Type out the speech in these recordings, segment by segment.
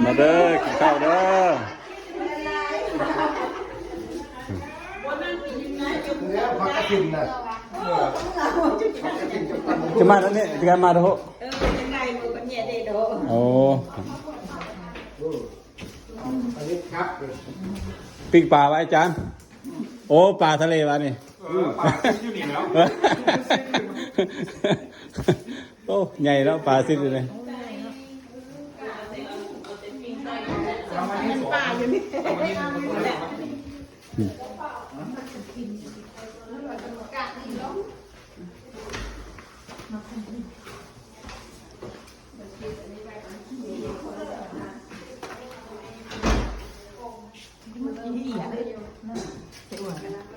ມາເດີ ກິນເຂົ້າເດີ. ແລ້ວຜັກກະຖິນນະ ຈະມາທາງນີ້ ຈະມາທາງ ເອີ ຈັ່ງໃດມື້ບັດແຍະເດໂດ. ໂອ້ ອັນນີ້ຄັບ ປີ້ງປາໄວ້ອາຈານ. ໂອ້ ປາທະເລວະນີ້. ເອີ ປາຊິດຢູ່ນີ້ແລ້ວ. ໂອ້ ໃຫຍ່ແລ້ວ ປາຊິດຢູ່ນີ້.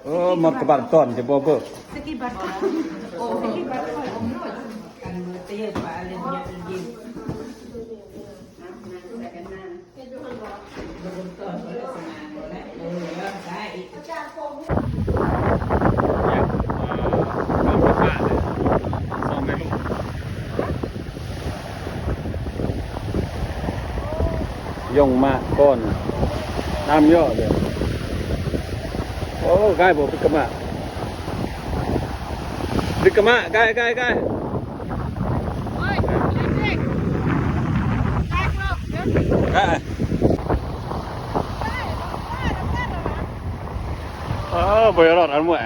ເອີ ໝົດກະບາດຕອນຈະບໍ່ເບີກ. ຍົງມາກ່ອນ ນ້ຳເຍາະເລີຍ. ໂອ້ ກາຍບໍ່ ບິກກະມາ ບິກກະມາ ກາຍ ກາຍ ກາຍ. ເອີ ບໍ່ລອດອັນໝົດ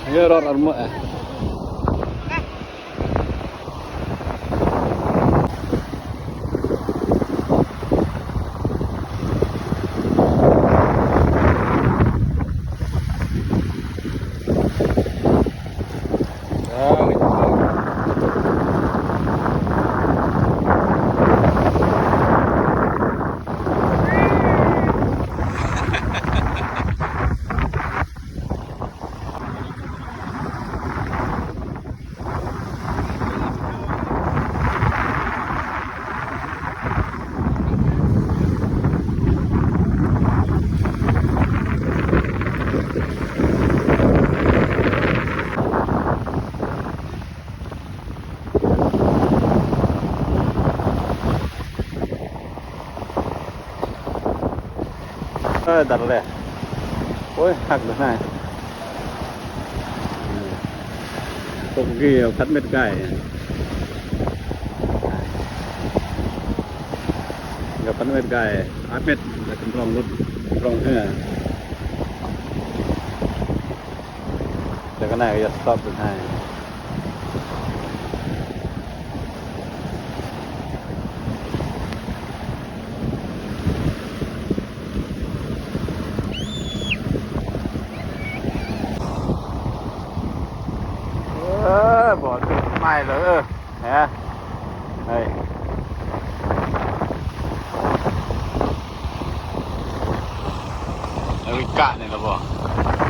ເອີ ລອດອັນໝົດ. ເອີ ດັດແລ້ວ. ໂອ້ຍ ຄັກເດີນາຍ. ປົກກີ້ພັດເມັດກາຍ ກັບພັດເມັດກາຍ ອັດເມັດ ແລ້ວກໍລອງລົດ ລອງເຮືອ. ແລ້ວກໍນາຍກໍຈະສະຕັອບເປັນໄຮ. ເອີ ບໍ່ຖືກໄມ້ເລີຍ ເອີ ເຮີ້ຍ ເອີ ກະນີ້ລະບໍ່?